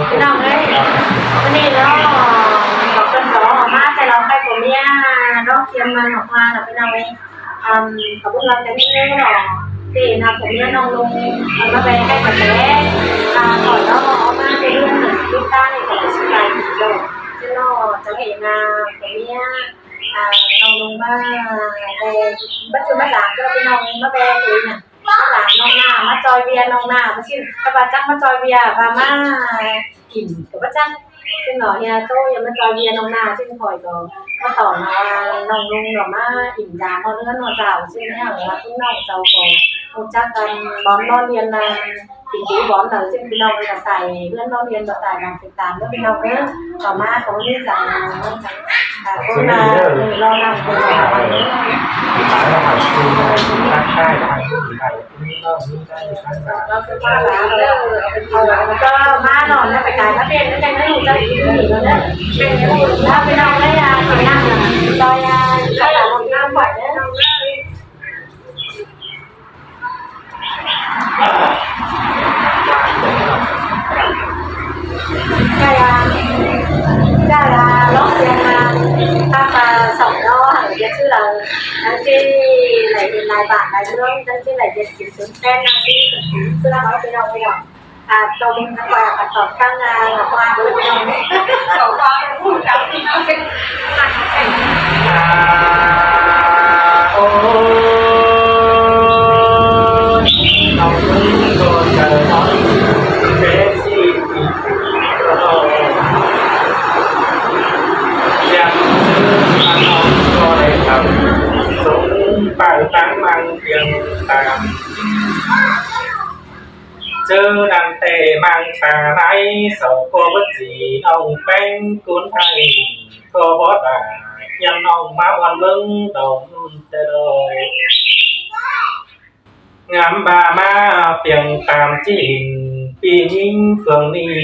ພີ່ນ້ອງເອີຍ ມື້ນີ້ເນາະ ເພິ່ນກໍເອົາມາແຕ່ລາວໄກ່ຜົວເມຍເນາະ ຄຽມມັນອອກມາເນາະ ພີ່ນ້ອງເອີຍ. ອາ ຂອບຄຸນຫຼາຍເດີເນາະ ທີ່ນຳຜົວເມຍນ້ອງລຸງ ເອົາມາແບ່ງໃຫ້ກະແຕ ອາ ຕອນເຮົາເອົາມາແຕ່ເຮືອນ ຕິດຕາມນີ້ກໍໄດ້ສະບາຍດີເນາະ ເຈົ້າເນາະ ເຈົ້າເຫັນນາຜົວເມຍ ອາ ນ້ອງລຸງມາແດ່ ບັດຈຸມາສາມເຈົ້າ ພີ່ນ້ອງເອີຍ ມາແບ່ງອີ່ຫຍັງ ມາສາມນ້ອງໜ້າ ມາຈ່ອຍເວຍນ້ອງໜ້າ ບໍ່ຊິ ກໍວ່າຈັກມາຈ່ອຍເວຍ ວ່າມາ ກິນກໍບໍ່ຈັກ ເຊິ່ງເນາະ ເຮຍໂຕ ເຮົຍມາຈ່ອຍເວຍນ້ອງໜ້າ ເຊິ່ງຂ້ອຍກໍມາຕອນວ່ານ້ອງລຸງເນາະ ມາກິນຢາມຮອດເຮືອນຮອດຊານ ເຊິ່ງແລ້ວວ່າຄຸນນ້ອງເຈົ້າກໍຮູ້ຈັກກັນ ບ່ອນນອນຮຽນນະ ກິນຢູ່ບ່ອນໃດ ເຊິ່ງພີ່ນ້ອງເອີຍ ກໍໃສ່ເຮືອນນອນຮຽນ ກໍໃສ່ນຳຕິດຕາມເດີ ພີ່ນ້ອງເອີຍ. ຕໍ່ມາກໍບໍ່ມີຫຍັງ ອ່າ ຄົນລາວເອີ ລໍນຳຄົນລາວ ກໍມານອນແລ້ວໄປກາຍມາເປັນ ແລ້ວຈັ່ງໄດ້ຮູ້ຈັກອີກເທື່ອໜຶ່ງເດີ ເປັນຜູ້ຮັບໄປນອນໄດ້ ອ່າ ສວຍງາມ ລອຍ ອ່າ ສາລາລົດນ້ຳໄປເດີ ກະ ກະ ກະ ລອງເບິ່ງ ອ່າ ພາສອງເນາະ ໃຫ້ເຮັດຊື່ລາວ ຈັ່ງຊີ້ ຫຼາຍເຮັດຫຼາຍບ້ານຫຼາຍເມືອງ ຈັ່ງຊີ້ ຫຼາຍເຮັດກິນ ເປັນແຟນນຳທີ່ ຊື່ລາວ ພີ່ນ້ອງ ພີ່ນ້ອງ ອ່າ ຕົງກັນວ່າກັນຕອບຟັງ ອ່າ ວ່າເດີ ພີ່ນ້ອງ ເຈົ້າວ່າເປັນຜູ້ເຈົ້າ ພີ່ນ້ອງ ອ່າ ໂອ້ຍ ນ້ອງເອີຍ ກໍເຈີນ້ອງເປັນຊິ ຢາກຊື້ມານ້ອງກໍໄດ້ເຂົ້າ ສົງໄປຕັ້ງມັນພຽງຕາມ ເຈີນຳແຕ່ມັງຕາໄລ ເຊົາກໍບໍ່ຈີນ້ອງແປ້ງກຸນໄທ ກໍບໍ່ຕາຍ ຍາມນ້ອງມາບ່ອນເບິ່ງດອກແຕ່ດອກ ງາມບາມາພຽງຕາມຈີນ ປີຍິງເຟືອງນີ້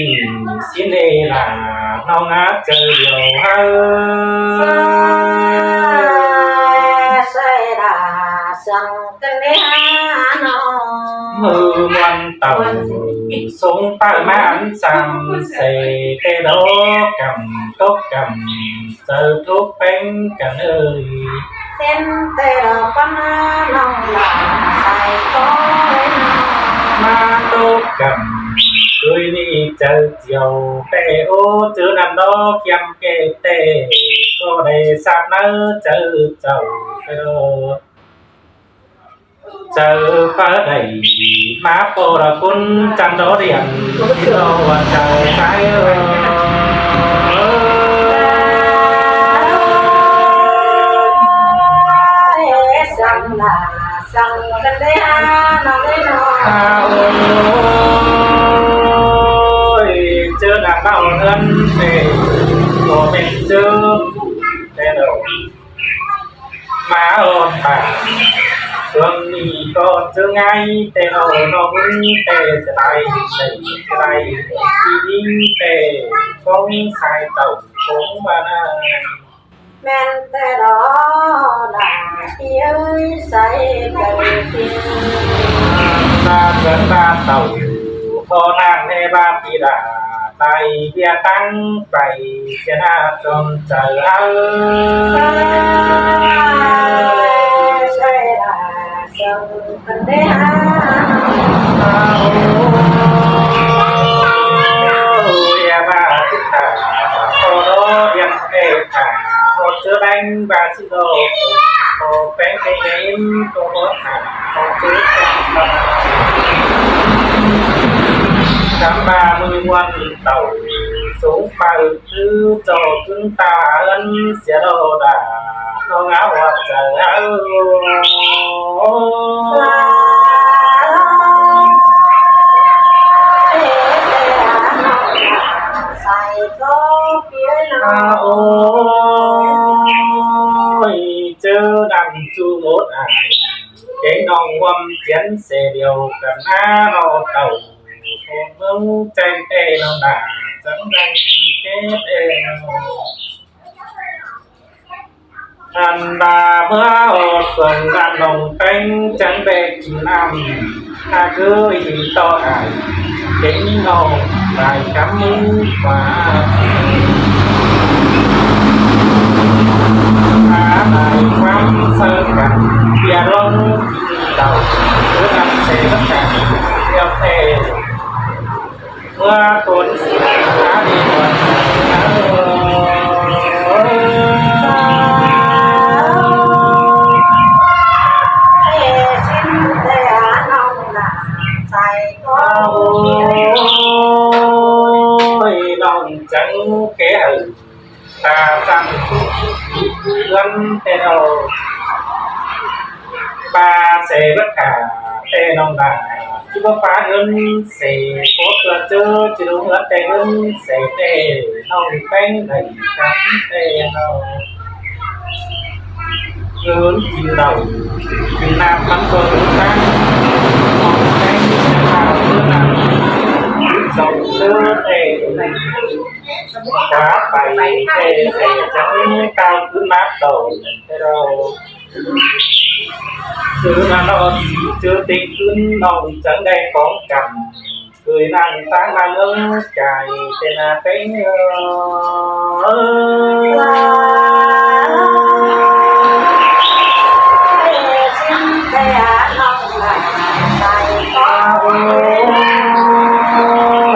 ຊິເນລາ ນ້ອງອາດເຈີດຽວເຮີ ເຊດາ ສັງ ກັນເດຫານ້ອງ ມື້ວັນເຕົາ ສົງປາມານສາມເສ ແຕ່ດອກກຳຕົກກຳ ເຈົ້າທຸກແປ້ງກັນເອີຍ ເຊັ່ນແຕ່ດອກປາມານ້ອງຫຼາໃສ່ກໍເລີຍ ມາຕົກກຳ ເອີຍນີ້ເຈົ້າຈຽວແຕ່ ໂອ ເຈີນັ້ນດອກຄຽມແກ້ແຕ່ ກໍໄດ້ຊາບໃນເຈີເຈົ້າເດີ ເຈົ້າຟ້າໄດ້ມາພໍລະຄຸນຈັນດອດຽນ ຊິລໍວ່າເຈົ້າຊາຍເອີຍ ສັງລາ ສັງກັນເດຫານ້ອງເອີຍນ້ອງ ໂອ້ຍ ເຈີນາເຕົ້າເຮືອນເປ ກໍແມ່ນເຈີແຕ່ດອກ ມາອອນຕາ ຊ່ວງນີ້ກໍເຈີງ່າຍແຕ່ເນາະ ນ້ອງແຕ່ສະບາຍດີ ສະບາຍດີ ແຕ່ຂອງສາຍເຕົ້າຂອງບ້ານນາ ແມ່ນແຕ່ດອກຫຼ້າ ພີ່ເອີຍ ໃສ່ໃຈຈິງ ມາເກີດມາເຕົ້າ ຂໍທາງແດ່ບ້ານພີ່ຫຼ້າ ໄປເບຍຕັ້ງໄປ ເສຍໜ້າຈົນເຈີເຮົາ ໃສ່ລະເຊີງເພິ່ນໄດ້ຫາ ໂອ້ຍ ເສຍໜ້າຈຸດຕາ ຂໍລໍດຽນເອກາ ຂໍເຈີແລງບາຊິໂລ ຂໍແປງເອງກໍບໍ່ຫາ ຂໍເຈີກັນ ກຳມາມືວັນເຕົາ ສົງໄປ ຄືເຈົ້າຂຶ້ນຕາເຮືອນເສຍໂລດາ ນ້ອງອາວໃຈເຮົາ ໃສ່ກໍເປຍນາ ໂອ້ຍ ເຈີນຳຈູໝົດອາຍ ແກງນ້ອງຮ່ວມຈຽນເສດຽວກັນນາ ນ້ອງເຕົ້າ ຂອງເມືອງແຈ້ງແຕ່ນ້ອງນາ ຈັງໄດ້ເກັບເອງ ເ ອັນວ່າເມື່ອອອກສວນນັ້ນ ນ້ອງແປ້ງຈັ່ງໄດ້ກິນນ້ຳ ຫາກເຄີຍເຫັນຕໍ່ອ້າຍ ເປັນນ້ອງຫຼາຍກຳມືກວ່າ ອາໄລຄວາມໃສ່ກັນ ເບຍລອງກິນເຫຼົ້າ ເມື່ອນັ້ນເສຍກັນແລ້ວແທ້. ເມື່ອຄົນສິມາດີກ່ອນ ເອຊິນແຕ່ນ້ອງໜ້າໃສກໍ ໂອ້ຍ ນ້ອງຈັ່ງແຄ່ ຕາຕັ້ງເຮືອນແຕ່ເຮົາ ປາເສເບິດຂ້າແຕ່ນ້ອງດາ ຊິບໍ່ປາເງິນເສ ໂຄດເພື່ອເຈີ ຊິລົງເຮືອນແຕ່ເງິນເສແຕ່ ນ້ອງແປ້ງໄດ້ກັບແຕ່ເຮົາ ເງິນກິນເຫຼົ້າ ກິນນ້ຳມັນກໍຮູ້ຈັກ ນ້ອງແປ້ງໄດ້ຂ້າວເພື່ອນັ້ນ ສອງເຈີແຕ່ ຂວາໄປແຕ່ແສຈັງກ້າວຂຶ້ນມາຕໍ່ແຕ່ເຮົາ ເຈີມານອນເຈີເຕັກຂຶ້ນ ນ້ອງຈັ່ງໄດ້ຂອງກັນ ເຄີຍນັ່ງຕາມມາເມືອງໃຈແຕ່ໜ້າແປ້ງເອີຍ ໂອ້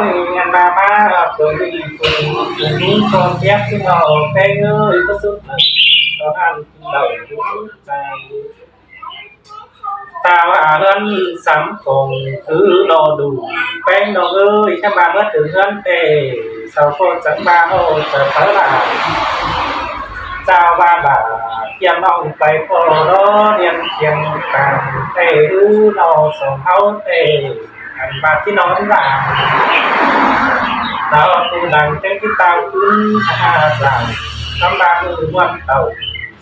ຍ ອັນວ່າມາຕົວນີ້ ຕົວນີ້ກໍແປກຊິເວົ້າແປ້ງເອີຍ ບໍ່ສຸດນັ້ນ ຕອນນັ້ນເຮົາຮູ້ໃຈ ຕາວ່າເຮືອນສຳກົງ ຄືລໍດູ ແປ້ງນ້ອງເອີຍ ຄັນວ່າມາເຖິງເຮືອນແຕ່ ເຊົາກໍຈັ່ງມາເອົາໃຈເຂົາລະ ເຈົ້າວ່າລະ ກຽມນ້ອງໄປພໍລໍລຽນຄຽງກັນແຕ່ ຫຼືນອນສອງເຮົາແຕ່ ອັນວ່າທີ່ນອນລາ ລາວຜູ້ດັງແຈ້ງທີ່ຕ່າວຂຶ້ນຫາສາວ ຄຳວ່າມື້ມ່ວນເຕົາ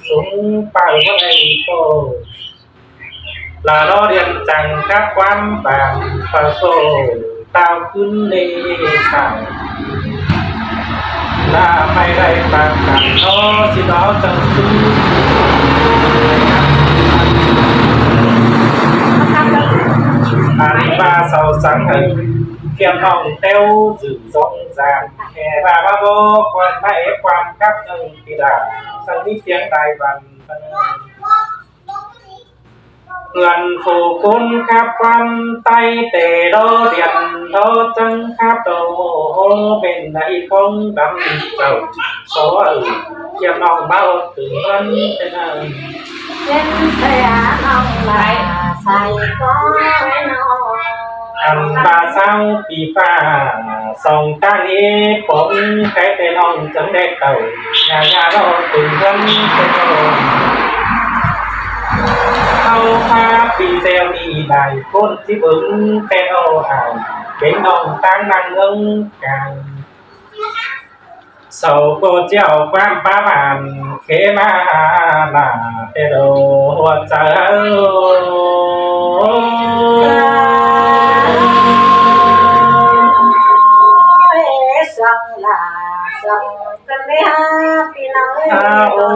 ສົງປາຍບໍ່ໄດ້ໂຕ ລາລໍລຽນຈັ່ງກັບຄວາມບາງປະໂຕ ຕ່າວຂຶ້ນເລສາວ ລາໄປໄດ້ປານກັນເນາະ ຊິເອົາຈັ່ງຊື່ ອັນວ່າເຊົາສັງໃຫ້ ກຽມນ້ອງແຕ້ວຊື່ສົງສານ ແຕ່ວ່າມາບໍ່ຄວນມາເອກຄວາມກັບໜຶ່ງ ທີ່ລາ ສັງມີພຽງຫຼາຍວັນ ເພື່ອນຜູ້ຄົນກັບວັນໄຕ ແຕ່ລໍດຽນລໍຈັ່ງຄັບໂຕ ເປັນໃດຂອງດຳເຈົ້າ ສອເອີຍ ກຽມນ້ອງມາອອດເຖິງວັນເປັນອັນ ເປັນແຕ່ນ້ອງລາໃສກໍນ້ອງ ອັນວ່າຊາວປີຟ້າ ສອງຕາເອປອງ ໃກ້ແຕ່ນ້ອງຈັ່ງແດກເຕົາ ຍາຍາລອດເປັນເຮືອນເປັນໂອ ເຮົາພາປີແຊວນີ້ໄດ້ຄົນທີ່ເບິ່ງແຕ່ໂອອາຍ ເປັນນ້ອງຕ່າງນາງເມືອງກາງ ເຊົາກໍຈຽວຄວາມປາບານ ເຄມາລາແຕ່ໂດຫົວໃຈ ສັງລາສັງກັນເລີຍພີ່ນ້ອງເອີຍ ໂອ້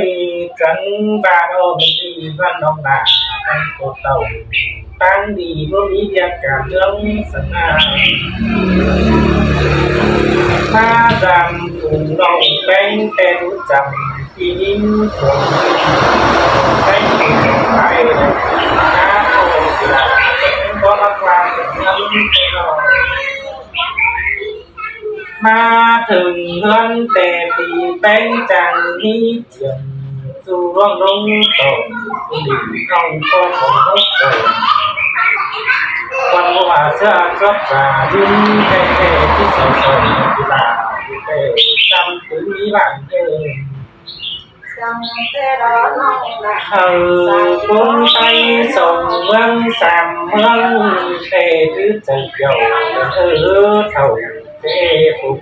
ຍ ຈັງບາດອອກມີວັນນ້ອງນາ ທັງໂຕເຕົາ ຕັ້ງດີບໍ່ມີວຽກການເລື່ອງສະໜາ ມາດຳກຸງນ້ອງແປ້ງແຕ່ຮູ້ຈຳ ທີ່ຍິງຄົນແປ້ງເປັນໄປ ນາໂອສິລາ ບໍ່ຮັກວາງເປັນເລື່ອງແຕ່ນ້ອງ ມາເຖິງເຮືອນແຕ່ຕີແປ້ງຈັ່ງມີຈຽມ ສູ່ລ່ວງລົງຕອນຜູ້ດີນ້ອງກໍຂອງຫົວໃຈ ວັນວ່າເສືອຈອບສາຢືນແທ້ໆ ທີ່ເຊົາຊອຍທີ່ລາຢູ່ແຕ່ ຈຳຄືມີບ້ານເດີ ເອີ ຄົນໄທສອງເມືອງສາມເມືອງ ແທ້ຄືໃຈເຈົ້າເອີ ເຖົ້າແກ່ປຸ້ມ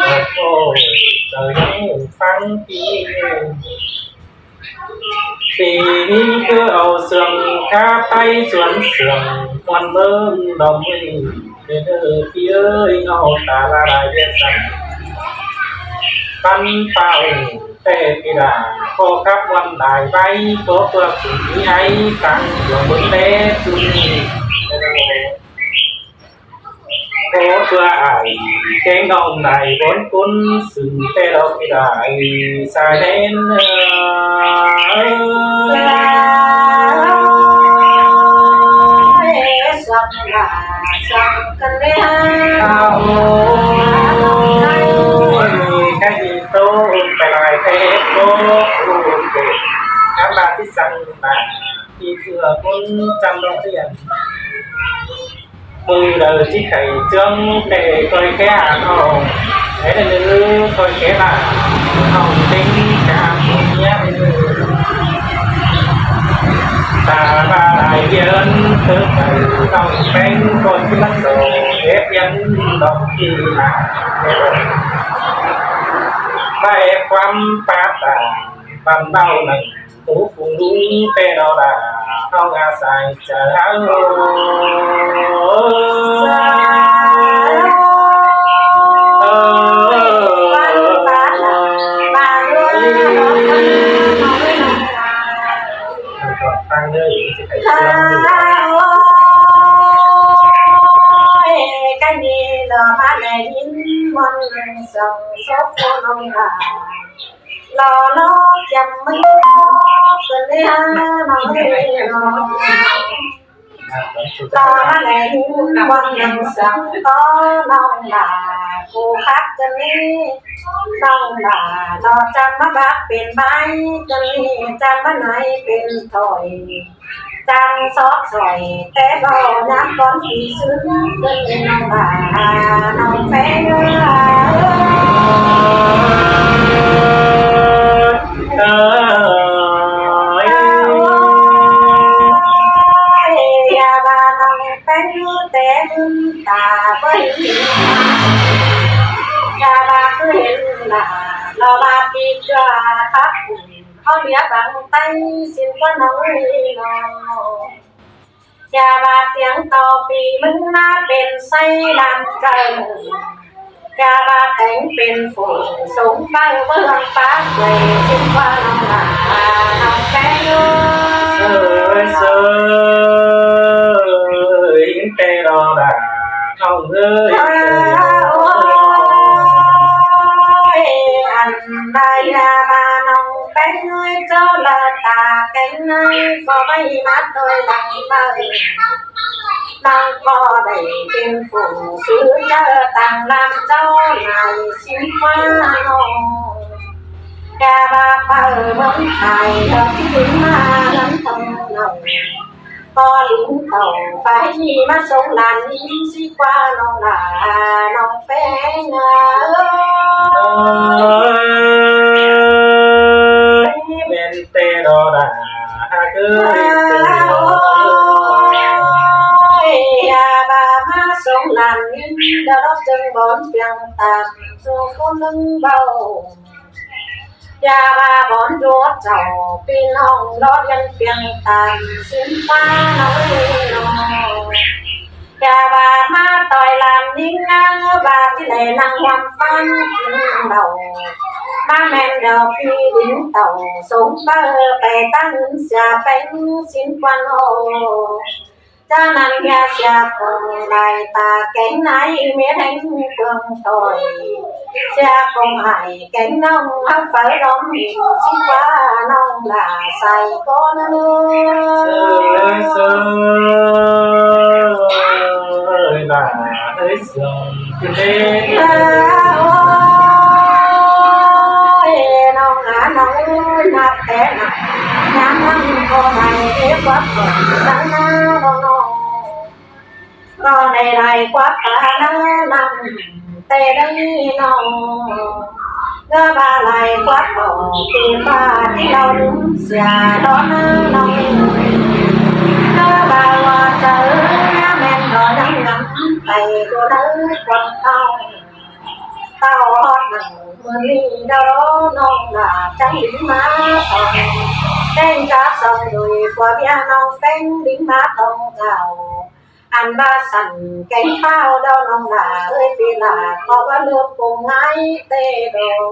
ແລ້ວກໍເຈົ້າຍັງຟັງດີ ປີນີ້ຄືເອົາເຊື່ອງຄາໄປສວນເຊື່ອງ ມ່ວນເບິ່ງດອກມື ເດີພີ່ເອີຍ ເອົາຕາລະລາຍວຽດສັນ ປັນປ່າວແຕ່ປີດາ ຂໍຂັບວັນຫຼາຍໄວ ຂໍເພື່ອຜູ້ມີໄອ ຟັງດວງເບິ່ງແລສຸນີ ຂໍເພື່ອອ້າຍແກງນ້ອງໄດ້ບົນກຸນ ຊຶ່ງແຕ່ດອກປີດາສາຍແດນເອີຍ ສາຍ ສາຍ ກັນແລ້ວ ໂອ້ຍ ກະຍິນໂຕໄປຫຼາຍແທ້ໂຕ ໂອ້ຍ ກະລາທີ່ສັ່ງມາ ທີ່ເທື່ອຄົນຈຳເນາະລຽນ ມື້ໃດທີ່ໄຂ້ເຈືອງ ແຕ່ຂ້ອຍແຄ່ຫານ້ອງ ແຕ່ເດີຂ້ອຍແຄ່ມາ ນ້ອງເຕັງກາມເມຍເດີ ຕາບາຫຼາຍເດືອນເຕີບໄປ ຕ້ອງແປງກ່ອນທີ່ມາສອງ ເຮັດຫຍັງດອກທີ່ມາ ໄປຄວາມປາດຕາ ບ້ານເບົານັ້ນ ໂຕຜູ້ລຸງແຕ່ດອກດາ ເຮົາອາໄສເຈົ້າ ເອີຍ ຟັງເດີ ຊິໄປເຊື່ອງຢູ່ ໂອ້ຍ ກະນີ້ລະມາໄດ້ຍິນມ່ວນສອງ ສົບຜູ້ນ້ອງຫຼາຍ ລໍລໍຈຳມື້ເກີດເລີຍນ້ອງເອີຍນ້ອງ ລໍມາແລະຮູ້ວັງຍັງສັງຕໍ່ນ້ອງຫຼ້າ ຜູ້ຄັກເກີດເລີຍນ້ອງຫຼ້າ ລໍຈາກມາບັກເປັນໃບເກີດເລີຍ ຈາກມາໃນເປັນຖ້ອຍ ຈັ່ງຊອກຊ່ອຍແຕ່ເວົ້າຍາມກ່ອນທີ່ຊຶ້ງ ເອີ້ນນ້ອງຫຼ້ານ້ອງແພງເອີຍ ເອີຍ ຢ່າວ່ານ້ອງແພງແຕ່ບຸນຕາບໍ່ເຫັນ ຢ່າວ່າຄືເຫັນໜ້າ ລໍວ່າປີກາຄັບ ເອົາເຫຼືອບັງໄຕ ສິ້ນກວ່ານ້ອງເອີຍນ້ອງ ຢ່າວ່າຕຽງຕໍ່ປີມຶງນາເປັນໄຊລຳເກີ ຢ່າວ່າແຕ່ງເປັນຝູງສົງໄປເບິ່ງປາກເວີຍ ສິ້ນກວ່ານ້ອງຫຼ້ານ້ອງແພງເອີຍ ເອີຍ ເອີຍ ແຕ່ດອກຫຼ້າ ເຮົາເອີຍ ໂອ້ຍ ອັນໃດລະວ່ານ້ອງແປ້ງເອີຍ ເຈົ້າລະຕາແປ້ງໃນ ກໍໄວ້ມາໂຕຍຫຼັງເບີ ນ້ອງກໍໄດ້ເປັນຜູ້ຊື່ເຈີ ຕັ້ງລຳເຈົ້າໃນຊິນຟ້ານ້ອງ ແຕ່ວ່າເປີເມືອງໄທ ເຮົາຊິມານຳຕ້ອງນ້ອງ ພໍລິງເຕົ້າໄຟມາສົ່ງຫຼານຊິກວ່ານ້ອງຫຼ້ານ້ອງແປ້ງເອີຍ ເອີຍ ແມ່ນແຕ່ດອກຫຼ້າເອີຍ ເອີຍ ຢ່າວ່າມາສົ່ງຫຼານນີ້ ດອກເຈີ່ງບ່ອນພຽງຕາມສູ່ຄົນໜຶ່ງເວົ້າ ຢ່າວ່າບ່ອນຢູ່ເຈົ້າ ພີ່ນ້ອງລໍລຽນພຽງຕາມສິນພານ້ອຍນ້ອຍ ຢ່າວ່າມາຕ່ອຍຫຼານຍິງນາງ ວ່າທີ່ໄດ້ນັ່ງຮ່ວມຟັນກິນເຫຼົ້າ ມາແມ່ນດອກພີ່ດິນເຕົ້າ ສົມເປີໄປຕັ້ງເສຍແປງສິນກວ່ານ້ອງ ຈາກນັ້ນຢ່າເສຍຄົງໄດ້ຕາແກງໃນເມັດແຫ່ງເມືອງຖອຍ ເສຍຄົງໃຫ້ແກງນ້ອງຮັກໄຟລ້ອມເຫັນຊິວ່ານ້ອງຫຼ້າໃສ່ກໍນະເນີ ເອີຍ ຫຼ້າເອີຍ ສອງເດ ໂອ້ຍ ນ້ອງອານ້ອງເອີຍ ນັບແຕ່ນັ້ນຍາມນັ້ນກໍໄດ້ເກັບກວາດຂອງນານ້ອງ ກໍໄດ້ໄລ່ກວາດປານານ້ຳແຕ່ໃດນ້ອງ ເມື່ອວ່າໄລ່ກວາດອອກທີ່ຟ້າທີ່ເຮົາລືມເສຍດອກນານ້ອງ ເມື່ອວ່າວ່າເຈົ້າເອີຍ ຍາແມ່ນດອກນາງນຳໄປຢູ່ໃນຄວາມເສົ້າ ເຕົ້າຮອດໜັງມື້ນີ້ດອກນ້ອງຫຼ້າ ຈັ່ງບິນມາສອງແຕ່ງກາສອງໂດຍຜົວເມຍນ້ອງແປ້ງບິນມາຕ້ອງເອົາ ອັນວ່າຊັ້ນແກງຟ້າວດອກນ້ອງຫຼ້າເອີຍ ປີຫຼ້າກໍວ່າເລີກປົງງ່າຍແຕ່ດອກ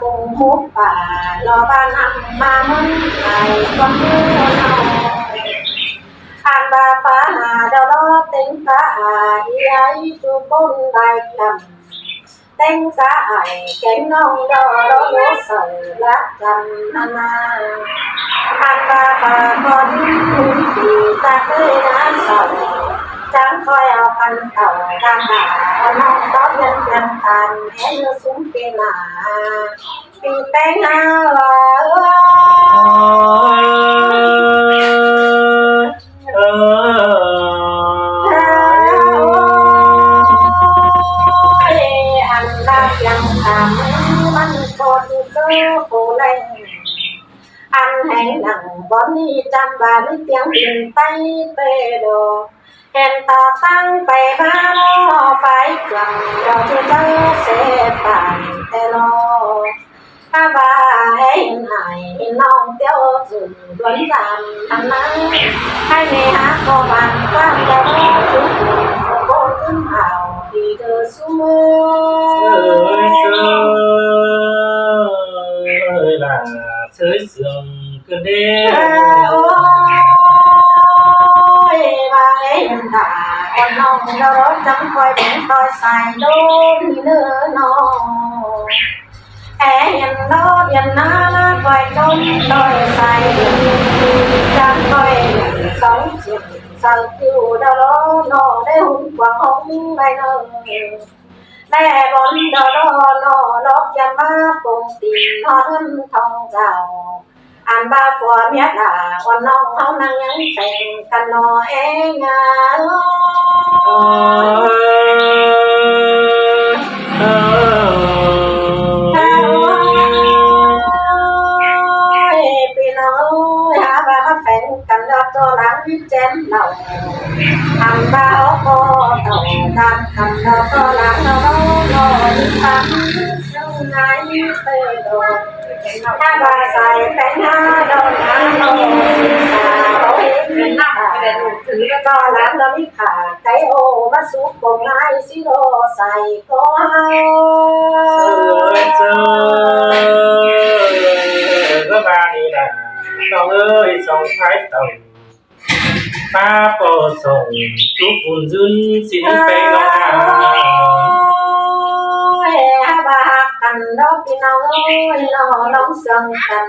ຝົງໝູປ່າ ລໍວ່ານຳມາເມືອງໄທ ຄວາມເມືອງເຮົາ ອ່ານວ່າຟ້າດາວລໍເຕັງກະອາ ອີໄອຈຸຄົນໄດ້ກຳ ເຕັງກະອາຍແກງນ້ອງດອລໍໂລເສີລະກຳນານາ ອັນວ່າຟ້າກໍດີຄຸນດີຈາກເຄີຍນາເສົາ ຈັ່ງຄ່ອຍເອົາກັນເຕົາການດາ ເອົານ້ອງຕອບຍັງຍັງຕານແມ່ນຢູ່ຊຸມເປນາ ປີແປງຫາວ່າ ເອີຍ ເອີຍ ອັນລາກຍັງຖາມ ມັນກໍຊິເຈີໂກແລງ ອັນແຫ່ງນັ່ງບ່ອນນີ້ຈຳວ່າມີຕຽງບິນໄປເຕໂດ ແຫ່ງຕາຕັ້ງໄປມານອ ໄຟເຄື່ອງດອກທີ່ເຈີເສຟານແຕ່ນອ ຖ້າວ່າໃຫ້ອາຍນ້ອງຕຽວຈື່ດວນການນັ້ນນາ ໃຫ້ແມ່ຫາກໍບ້ານການດອກຈຸດໂກນເອົາດີເດີຊຸມເອີຍ ເຊີຍເຊີຍລາ ເຊີຍເຊື່ອງ ກະເດ ໂອ້ຍ ວ່າເອັນດາ ອ່ອນນ້ອງດອກຈັງຄ່ອຍເປັນຕໍ່ສາຍໂດນເນີນ້ອງ ແອເຫັນດອກເປັນນານາ ຄ່ອຍຈົມຕໍ່ສາຍໂດນ ຈັກຄ່ອຍສອງເຈັບເຊົາຕິວດອກນ້ອງ ໄດ້ຫຸ້ນກວ້າງຫ້ອງໄດ້ເນີ ແຕ່ບ່ອນດອລອນອ ລອກຢ່າມາປົງຕີນຮອດເຮືອນຂອງເຈົ້າ ອັນວ່າຜົວເມຍຫຼ້າອ່ອນນ້ອງເຮົານັ້ນຍັງແຕ່ງກັນນອແອງາ ໂອ້ຍ ພີ່ນ້ອງເອີຍ ຫາວ່າມາແຝງກັນດອກໂຕຫຼັງແຈມເລົ່າ ອັນວ່າເຮົາກໍເອົາຕາມກັນດອກໂຕຫຼັງເຮົາເນາະ ທີ່ຟັງເຊິ່ງໃນເຕີດອກ ຖ້າວ່າສາຍແຕ່ງຫາດອກນາເນາະ ສຶກສາເຮົາເຮັດໜ້າ ກໍຫຼັງເຮົາມີ ຂ້າໄກ່ໂອມາສຸກກົງນາຍຊິໂລໃສ່ກໍເຮົາ ເຊີຍເຊີຍ ກໍບາດນີ້ລະ ນ້ອງເອີຍ ສອງພາຍເຕົາ ມາກໍສົ່ງຈຸບຸນຍືນສິນເປັນນ້ອງນາ ໂອ້ຍ ຫາວ່າຮັກກັນດອກພີ່ນ້ອງເອີຍ ນ້ອງລອງເຊື່ອງກັນ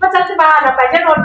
ມາຈັກຈະບ້ານເອົາໄປແຕ່ລົດ